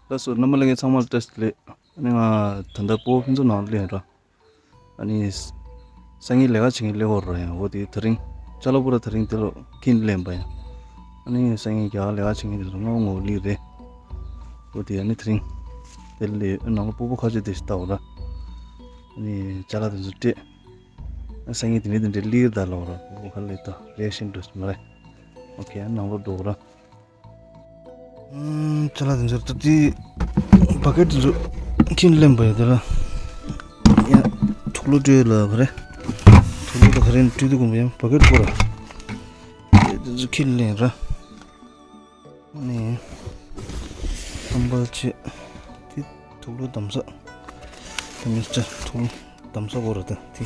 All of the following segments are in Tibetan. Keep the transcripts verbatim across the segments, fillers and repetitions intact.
ལགས་སོ། རྣམ་པ་ལྷན་རྒྱས་ཚང་མར་བཀྲ་ཤིས་བདེ་ལེགས། ཨ་ནི་ང་ད་ལྟ་སྤོ་བོ་ཕུན་ཚོགས་ནང་ལ་སླེབས་ཡིན་ར། ཨ་ནི་སང་ཉིན་ལས་ཀ་བྱེད་མཁན་སླེབས་ཡོད་ར། ཡང་འོ་དེ་ད་རིང་ཅ་ལག་པུ་ར་ད་རིང་དེ་ལ་ཁྱེར་སླེབས་པ་ཡིན། ཨ་ནི་སང་ཉིན་རྒྱ་གར་ལས་ཀ་བྱེད་མཁན་དེ་ཚོ་སྔ་པོ་ངོ་སླེབས་རེད། འོ་དེ་ཨ་ནི་ད་རིང་དེ་ལ་སླེབས་ནང་ལ་སྤོ་བོ་ཁ་ཤས་དེ་ཞིག་ལྟ་འོ་ར། ཨ་ནི་ཅ་ལག་དེ་ཚོ་སྤྲད། ཨ་སང་ཉིན་དེ་འདྲ་དེ་འདྲ་སླེབས་ར་ལབ་ར། སྤོ་བོ་ཁ་ལ་ལྟ་རེ་ཞིག་འགྲོ་སྲིད་མ་རེད། ཨོ་ཁེ། ཨ་ནང་ལོགས་འགྲོ་ར། ཨམ། ཅ་ལག་དེ་ཚོར་ལྟ་དུས་བ་ཀེཊ་དེ་ཚོ་ཁྱེར་སླེབས་པ་ཡིན། དེ་ལ་ཡང་དུག་ལོག་སྤྲོད་ལ་ག་རེ། དུག་ལོག་དང་ག་རེ་སྤྲོད་དུས་དགོངས་པ་ཡང་བ་ཀེཊ་སྐོར་ར། དེ་ཚོ་ཁྱེར་སླེབས་ར། ནི་ཨམ་བལ་ཆེ། དེ་དུག་ལོག་བསྡམ་ས། དེ་མི་ཚེ་དུག་ལོག་བསྡམ་ས་སྐོར་ར། ད་དེ་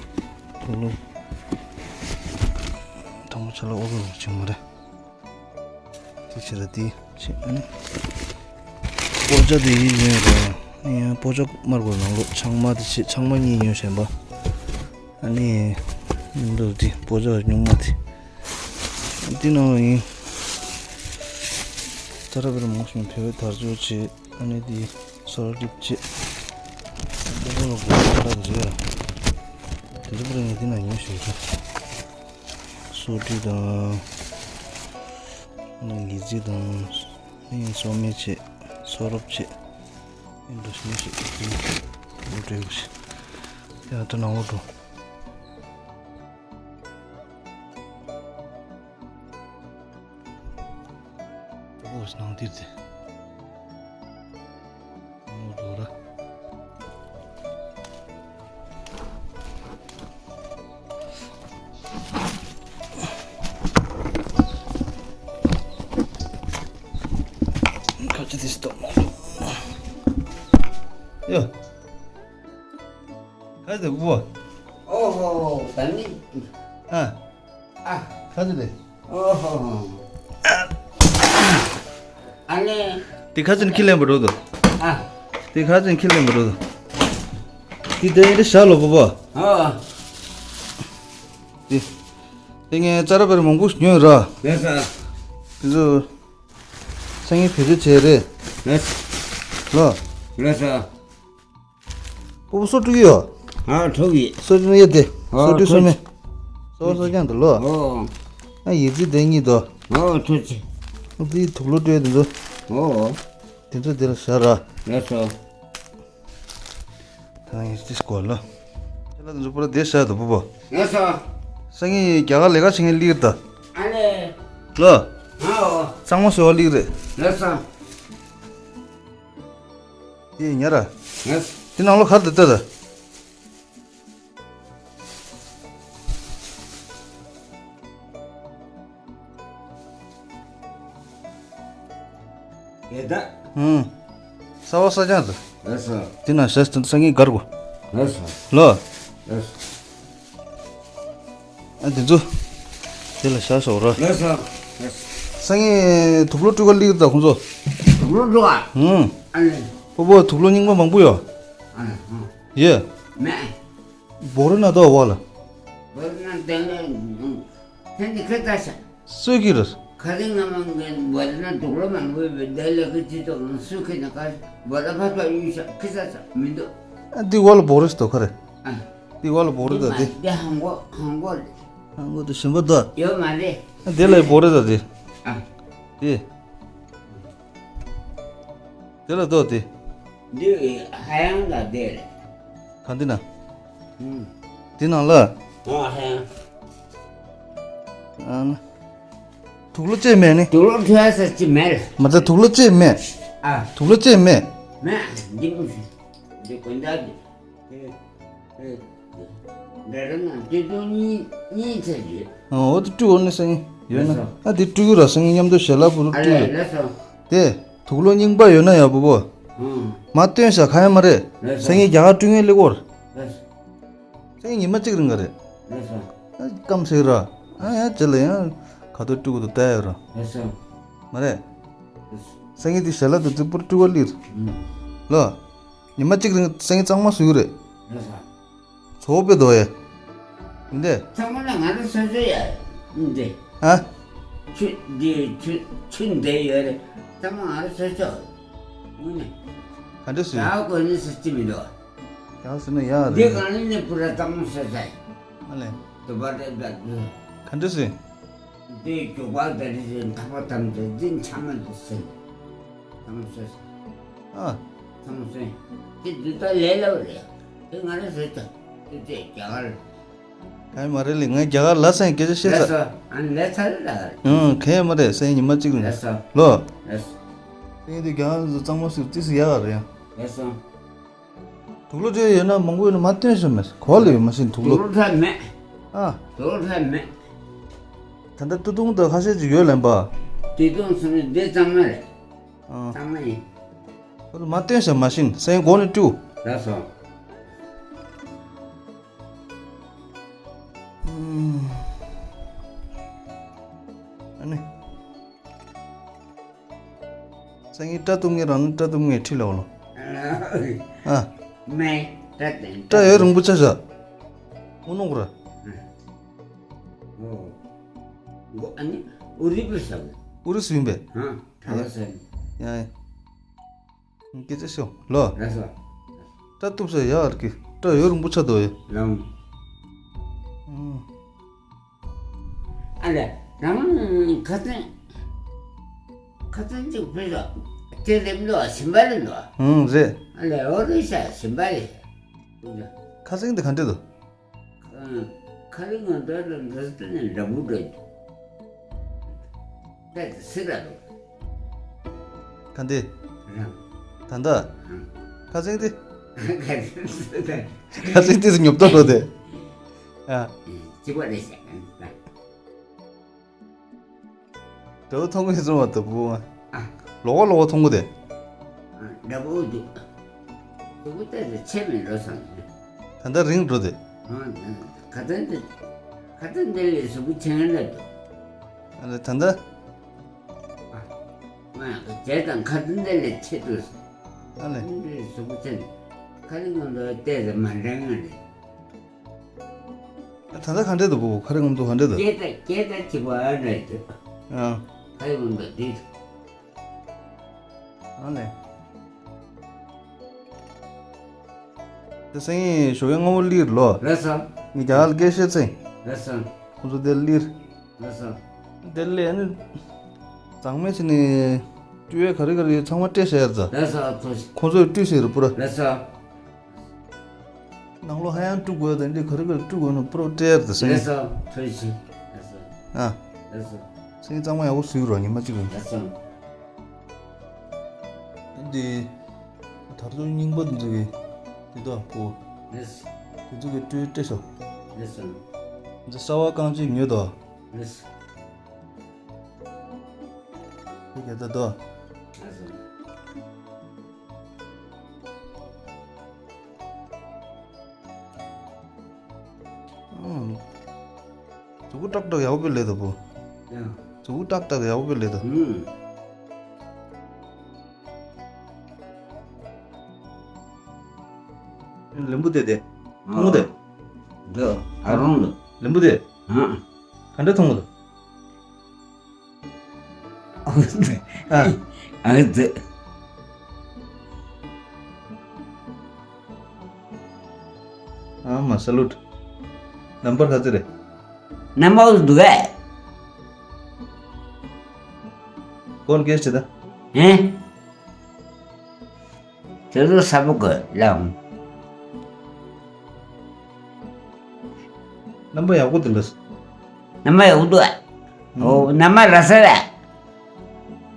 དུག་ལོག་དང་པོ་ཆ་ལ་ཨོ་ལོ་ལོག་བྱུང་མ་རེད། དེ་ཕྱིར་དེ་ཕྱིར་ཨ་ནི། སྤོ་ཆ་དེ་ཡིན་ཡོད་རེད། ཨ་ནི་ཡང་སྤོ་ཆ་དམར་པོ་ནང་ལོགས་ཆང་མ་དེ་ཕྱིར་ཆང་མ་གཉིས་ཉོས་བཞིན་པ། ཨ་ནི་འདུག་དེ་སྤོ་ཆ་སྨྱུག་མ་དེ། དེ་ནང་ལ་ཡིན། ཏ་ར་བེར་མང་ཞིག་བེ་བེ་དར་ཆོག་བྱེད། ཨ་ནི་དེ་སོར་རིབ་བྱེད། སྤོ་བོ་ལ་དགོས་པ་ལ་རེད། དེ་ཚོ་པུ་ར་ངས་དེ་ནང་ཉོས་བཞིན་རེད། སོ་ཊི་དང་། ཨ་ནི་ལི་ཙི་དང་། ཨེ། སོ་མེ་བྱེད། སོ་རོབ་བྱེད། ཨེ། འགྲོ་ཞིག་མི་ཞིག་ཨེ། འགྲོ་འགྲོ་ཞིག་ཡ་ད་ནང་ལོགས་འགྲོ། ཨོ་ནང་དེར་དེ། ནང་ལོགས་འགྲོ་ར། ཁ་ཆེ་དེ་སྟོང་། ཡ། ཁ་ཆེ་བུ། ཨོ་ཧོ་ཧོ། ད་ནི། ཨ། ཨ། ཁ་ཆེ་དེ། ཨོ་ཧོ་ཧོ། ཨ་ནི། དེ་ཁ་ཆེ་ཁྱི་ལེན་པ་འགྲོ་དོ། ཨ། དེ་ཁ་ཆེ་ཁྱི་ལེན་པ་འགྲོ་དོ། དེ་དེ་ཡིན་དེ་ཤ་ལོ་བུ་བུ། ཨ། དེ། དེ་ངས་ཅ་ལག་དཔེ་མང་པོ་ཉོས་ར། ལགས་སོ། དེ་ཚོ། སང་ཉིན་བེད་སྤྱོད་བྱས་རེད། ལགས། ལོ། ལགས་སོ། སྤོ་བོ་སོ་དཀྲུག་ཡོད། ཨ། དཀྲུག་ཡོད། སོ་དཀྲུག་ཡོད་དེ། ཨ། སོ་དཀྲུག་སོ་མེ། སོ་སོ་རྐྱང་དུ་ལོ། ཨོ། ཨ། ཡི་ཙི་དེ་གཉིས་དོ། ཨོ། ཐུགས་རྗེ་ཆེ། དེ་དུག་ལོག་སྤྲོད་དེ་ཚོ། ཨོ། དེ་ཚོ་དེ་ལ་བཞག་ར། ལགས་སོ། ད་ཡིན་ཏིས་གོ་ལ། ཁྱེད་ལ་འཛུ་པོ་ར་བསྡད་ཤག་ཏུ་བུ་བུ། ལགས་སོ། སང་ཉིན་རྒྱ་གར་ལས་ཀ་བྱེད་མཁན་སླེབས་ད། ཨ་ལེ། ལོ། ཨའོ། གཙང་མ་བཟོ་བ་སླེབས་རེད། ལགས་སོ། དེ་ཉར་ར། ལགས། དེ་ནང་ལོགས་ག་རེ་འདུག་ལྟ་ད། ཡེ་ད། ཧུམ། གསར་པ་གསར་རྐྱང་དུ། ལགས་སོ། དེ་ན་ཤ་སྟོན་སང་ཉིན་གར་གོ། ལགས་སོ། ལོ། ལགས་སོ། ཨ་དེ་ཚོ། དེ་ལ་ཤ་སོགས་ར། ལགས་སོ། ལགས་སོ། སང་ཉིན་དུག་ལོག་སྤྲུག་ག་སླེབས་ད་ཁོང་ཚོ། དུག་ལོག་སྤྲུག་ག། ཧུམ། ཨ་ལེ། སྤོ་བོ་དུག་ལོག་རྙིང་པ་མང་པོ་ཡོད། ཨ་ལེ། ཧུམ། ཡེ། མེད། བོ་རི་ན་དོ་བ་ལ། བོ་རི་ན་དོ་ལ། ཧན་དེ་ཁེ་ད་ཤ། སུས་ཁྱེར་རེད། ཁ་རི་ང་མང་གི་བོ་རི་ན་དུག་ལོག་མང་པོ་ཡོད་པའི་དེ་ལ་ཁི་ཅི་ཏོག་ང་སུས་ཁྱེར་ན་ཁ་བོ་ར་ཕ་ཕ་ཡུལ་ཤ་ཁི་ས་ས་མི་འདུག་ཨ་འདི་བ་ལ་བོ་རི་སྟོ་ཁ་རེད། ཨ། འདི་བ་ལ་བོ་རི་ད་འདི། འདི་ཧང་གོ་ཧང་གོ་རེད། ཧང་གོ་དུ་ཞིམ་པ་ད། ཡོད་མ་རེད། ཨ་འདི་ལ་བོ་རི་ད་འདི། ཨ། འདི། དེ་ལ་ལྟོས་ཏེ། འདི་ཧ་ཡང་ལ་དེ་རེད། གང་འདི་ན། ཨུམ། འདི་ནང་ལ། ཨ་ཧ་ཡང་། ཨ་ན། དུག་ལོག་ཅེས་མེད་ནི། དུག་ལོག་ཐུ་ཡ་ས་ཅི་མེད། མ་ད་དུག་ལོག་ཅེས་མེད། ཨ། དུག་ལོག་ཅེས་མེད། མེད། འདི་མི་ཤེས། འདི་དགོན་བདག་གི། ཨེ། ཨེ། འདི་རང་ང་དེ་དུ་གཉིས་གཉིས་ཚེ་ཡོད། ཨ་འོ་དེ་སྤྲུག་འོ་ནི་སང་ཉིན་ཡོད་ན། ལགས་སོ། ཨ་དེ་སྤྲུག་གི་ར་སང་ཉིན་མཉམ་དུ་ཞལ་ལག་བུ་རུ་ཨ་སྤྲུག་ལེ་ཡོད། ལགས་སོ། དེ་དུག་ལོག་རྙིང་པ་ཡོད་ན་ཡག་པོ་བོ། ཨང་། མ་སྟོན་ཤ་ཁ་ཡ་མ་རེད། ལགས་སོ། སང་ཉིན་རྒྱ་གར་སྤྲུག་ངེས་ལེགས་བོར། ལགས་སོ། སང་ཉིན་ཉི་མ་གཅིག་རིང་ག་རེད། ལགས་སོ། ཨ་སྐམ་སེ་ར། ཨ་ཡ་ཅེ་ལ་ཡང་ཁ་ཐོར་སྤྲུག་གི་འདུག་ལྟ་ཡ་ར། ལགས་སོ། མ་རེད། ལགས་སོ། སང་ཉིན་དེ་ཞལ་ལག་དེ་རྫིག་པོར་སྤྲུག་པ་ལིར། ཨང་། ལོ། ཉི་མ་གཅིག་རིང་སང་ཉིན་གཙང་མ་བཟོས་རེད། ལགས་སོ། ཚོ་པེ་དོ་ཡེ། མི་འདི། ཚང་མ་ལ་ང་རང་སོ་སོ་ཡ། འདི། ཨ། ཆུ་འདི་ཆུ་ཆུ་འདི་ཡོད་རེད། ཚང་མ་ང་རང་སོ་སོ། ག་འདྲ་ཟེར། ཡག་གོ་ནི་ཟེར་གྱི་མི་འདུག་ཡག་ཟེར་ན་ཡག་འདི་རེད། གང་ནི་ནི་པུ་ར་གཙང་མོ་ཟེར་ས་ཡིན། ཨ་ལས། དུ་བ་རེད་ད་དུ། ག་འདྲ་ཟེར། འདི་རྒྱུག་པ་ད་རི་ཟེར་འཐག་པ་དམ་ཟེར་འདི་འཆམ་མ་འདུག་ཟེར། གཙང་མོ་ཟེར། ཨ། གཙང་མོ་ཟེར། འདི་འདི་ད་ལས་ལ་བ་རེད། དེ་ང་རང་ཟེར་ད་དེ་ཚེ་རྒྱ་གར། གང་ཡང་མ་རེད་ལེ། ངས་རྒྱ་གར་ལ་སེང་སྐད་ཆ་བཤད་ལགས་ས། སོ། ཨ་ནི་ལས་ཚར་ལ། ཨང་། གང་ཡང་མ་རེད། སེང་ཉི་མ་གཅིག་ལ། ལགས་སོ། ལོ། ལགས་སོ། སེང་དེ་རྒྱ་གར་གཙང་མོ་ཟེར་ཏི་སི་ཡག་རེད་ཡང་། ལགས་སོ། དུག་ལོག་འདྲ་ཡོད་ན་མང་པོ་ཡོད་ན་མ་སྟོན་ཤོག་མེད། གོ་ལ་ཡོད་མ་ཤེས་དུག་ལོག་དུག་ལོག་ཚ་མེད། ཨ། དུག་ལོག་ཚ་མེད། ད་ལྟ་ཏུ་ཏུང་དང་ཁ་ཤས་ཅིག་ཡོད་ལན་པ། ཏུ་ཏུང་སོང་ནས་འདི་གཙང་མ་རེད། ཨ། གཙང་མ་ཡིན། ཁོ་ལ་མ་སྟོན་ཤོག་མ་ཤེས་སེང་མགོ་ནས་བཀྲུ། ལགས་སོ། ཨ་ནི། སང་ཉིན་སྐྲ་གཏུབ་མཁན་རང་ནི་སྐྲ་གཏུབ་མཁན་ཁྲིད་ལ་འོ་ལོ། ཨ། མེ་སྐྲ་དེ། སྐྲ་ཡོད་རིང་པོ་ཆ་བཞག་དངུལ་ནོར་གོ་ར། ཨོ། མགོ་ཨ་ནི་ཨུ་རི་པུ་ས་བུ། ཨུ་རི་སུ་ཡིན་པས། ཧ། ད་ལ་ས་ཡིན། ཡ་ཡ། སྐད་ཆ་ཤོད་ལོ། ལགས་སོ། སྐྲ་གཏུབ་ས་ཡག་རེད་ཀི། སྐྲ་ཡོད་རིང་པོ་ཆ་དོ་ཡ། ལམ། ཨ་ལས། རང་ཁ་སང་། ཁ་སང་ཅིག་ཕེབས་སོ། དེ་ལེབ་འདུག་ཞིམ་པ་ལེབ་འདུག་ཨང་རེད། ཨ་ལས་འོ་རེད་ཤག་ཞིམ་པ་རེད། ཁ་སང་དེ་ག་འདྲ་འདུག་ཁ་རི་ང་འདྲ་ལ་འདྲ་ཟེར་ནས་འདྲ་པོ་འདྲ་འདུག་ད་དེ་སི་ར་འདུག་ག་འདི། རང་། ད་ལྟ། ཨང་། ཁ་སང་དེ། ཁ་སང་དེ་སི་ད། ཁ་སང་དེ་སི་ཉོབ་ཏོ་འགྲོ་དེ། ཨ། ཅི་བ་རེད་ཤག་འདྲ་པོ་མཐོང་གི་སོང་བ་ད་བུ། ཨ། ལོག་ལོག་མཐོང་གི་དེ། ཨ། འདྲ་པོ་འདུག་གཟུགས་པོ་ཏོག་ཙམ་ཆེ་མེད་འགྲོ་སོང་། ད་ལྟ་རིང་འགྲོ་དེ། ཨ། ཁ་སང་དེ། ཁ་སང་དེ་ལས་གཟུགས་པོ་ཆེ་ང་འདྲ་འདུག་ཨ་ལས་ད་ལྟ། ཨ། ང་རྗེས་དང་ཁ་སང་དེ་ལས་ཆེ་འགྲོ་སོང་། ཨ་ལས། འདི་གཟུགས་པོ་ཆེ་ནི། ཁ་རི་ང་འདྲ་ཏོག་ཙམ་མ་འདྲ་ང་རེད། ད་ལྟ་ག་འདྲ་འདུག་བུ། ཁ་རི་ང་འདུག་ག་འདྲ་འདུག་སྐད་ད་སྐད་ད་གཅིག་པ་ཨ་འདྲ་འདུག་ཨ། ཁ་རི་ང་འདུག་འདི། ཨ་ལས། དེ་སང་ཉིན་ཞོགས་ཀས་སྔ་པོ་སླེབས་ལོ། ལགས་སོ། ངས་རྒྱ་གར་ལ་སྐད་བཤད་ཚེ། ལགས་སོ། ཁོང་ཚོ་དེར་སླེབས། ལགས་སོ། དེར་སླེབས་ནས། གཙང་མ་བྱས་ནས། བཀྲུ་ཡས་ག་རེ་ག་རེ་ཚང་མ་སྤྲད་བཞག་ཡོད་རེད་ད། ལགས་སོ། ཐུགས་རྗེ་ཆེ། ཁོང་ཚོས་བཀྲུས་ཟེར་རེད་པུ་ར། ལགས་སོ། ནང་ལོགས་ཧ་ཡང་བཀྲུ་དགོས་དང་འདི་ག་རེ་ག་རེ་བཀྲུ་དགོས་ན་པུ་ར་སྤྲད་ཡོད་རེད་ད་སང་ཉིན། ལགས་སོ། ཐུགས་རྗེ་ཆེ། ལགས་སོ། ཨ། ལགས་སོ། སང་ཉིན་གཙང་མ་ཡག་པོ་བཟོས་རོགས་ཉི་མ་གཅིག་རིང་། ལགས་སོ། འདི། དར་ཚོན་རྙིང་པ་འདི་ཚོ་གི། འདི་དག་གོ། ལགས་སོ། འདི་ཚོ་གི་བཀྲུས་སྤྲད་ཤོག་ལགས་སོ། འདི་གསར་པ་རྐང་གཅིག་ཉོས་དོ། ལགས་སོ། འདི་ག་ད་དོ། ལགས་སོ། ཨང་། གཟུགས་པོ་ཏག་ཏག་ཡག་པོ་ལས་དོ་བུ། ཡ། གཟུགས་པོ་ཏག་ཏག་ཡག་པོ་ལས་དོ། ཨང་། ལེམ་བུ་དེ་དེ། མཐོང་གི་དེ། འདི་ཨ་རོང་ལ། ལེམ་བུ་དེ། ཨ། ག་འདྲ་མཐོང་གི་དེ། ཨ། ཨ་ཙི། ཨ་མ་ས་ལུད། ནམ་བར་ག་ཚོད་རེད། ནམ་བར་འདུག་གས། གོན་གེ་ཤི་ད། ཧེ། དེ་ཚོ་ས་བུ་གི་ལའང་། རྣམ་པ་ཡག་པོ་འདུག་ལགས། རྣམ་པ་ཡག་པོ་འདུག་ཨ། ཨོ། རྣམ་པ་ར་ས་ར།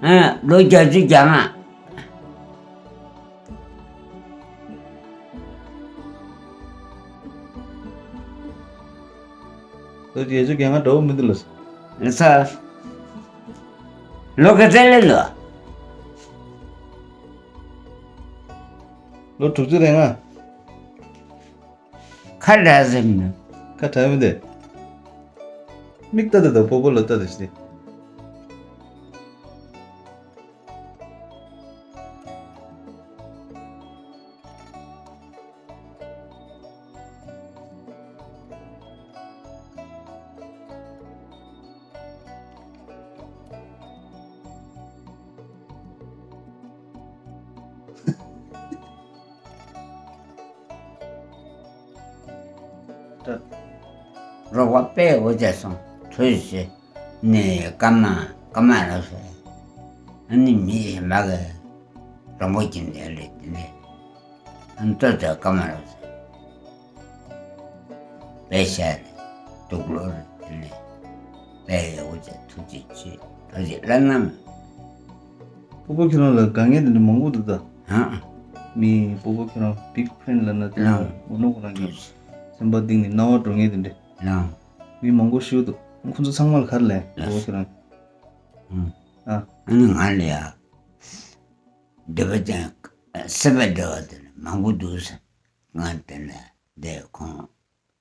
ཨ། ལོ་བརྒྱད་ཅུ་གྱ་ལྔ། ལོ་བརྒྱད་ཅུ་གྱ་ལྔ་འདྲ་བོ་མི་འདུག་ལགས། ལགས་སོ། ལོ་ག་ཚད་ལས་ལོ། ལོ་དྲུག་ཅུ་རེ་ལྔ། ཁ་གྲག་ཟིན་ནི། ཁ་གྲག་མི་འདུག་མིག་ལྟ་དེ་དང་སྤོ་སྤོ་ལ་ལྟ་དེ་ཞིག་རོགས་པ་དཔེ་འོ་བྱས་སོང་། ཐུགས་རྗེ་ཆེ། ནི་ཀརྨ་ཀརྨ་ལགས་སོ། ཨ་ནི་མི་གཞན་པ་གི་རོང་པོ་ཁྱིམ་ནས་རེད་དེ་ནས། ཨ་ནི་ལྟོ་ཚོད་ཀརྨ་ལགས་སོ། དཔེ་ཤ་རེད། དུག་ལོག་རེད་དེ་ནས། དཔེ་འོ་བྱས་ཐུགས་རྗེ་ཆེ། ཐུགས་རྗེ་བླ་ན་མེད། སྤོ་བོ་ཁྱོད་རང་ལ་དགའ་ངེས་དེ་འདྲ་མང་པོ་འདུག་ད། ཧང་། མི་སྤོ་བོ་ཁྱོད་རང་བིག་ཕེན་ལབ་ན་དེ་ལ་ལགས། འོ་ནོ་ཁོ་རང་གི་སེམས་པ་གཏིང་ནས་སྣང་བ་འགྲོ་ངེས་དེ་འདྲ། ལགས། མི་མང་པོ་ཞིག་འདུག་ཁོ་ཚོ་ཚང་མ་ལ་ག་རེ་ལབ་ཡིན། སྤོ་བོ་ལགས། ཁྱོད་རང་། ཧུམ། ཨ། ཨ་ནི་ང་ལ་ཡ། འདོད་པ་ཅན་སྲིད་པ་འདྲ་བ་དེ་ལ་མང་པོ་འདུག་ཟེར། ང་དེ་ལ་འདས་ཁོང་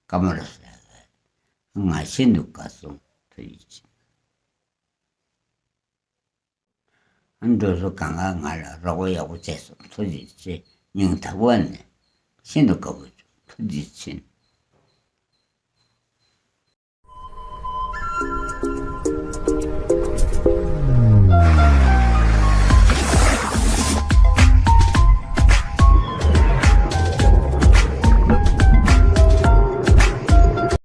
ཀརྨ་རུ་ཟེར་གི། ང་ཤིན་ཏུ་དགའ་སོང་། ཐུགས་རྗེ་ཆེ། འགྲོ་སོང་གང་ག་ང་ལ་རོགས་པ་ཡག་པོ་བྱས་སོང་། ཐུགས་རྗེ་ཆེ། སྙིང་ཐག་པ་ནས་ཤིན་ཏུ་དགའ་པོ་བྱུང་། ཐུགས་རྗེ་ཆེ།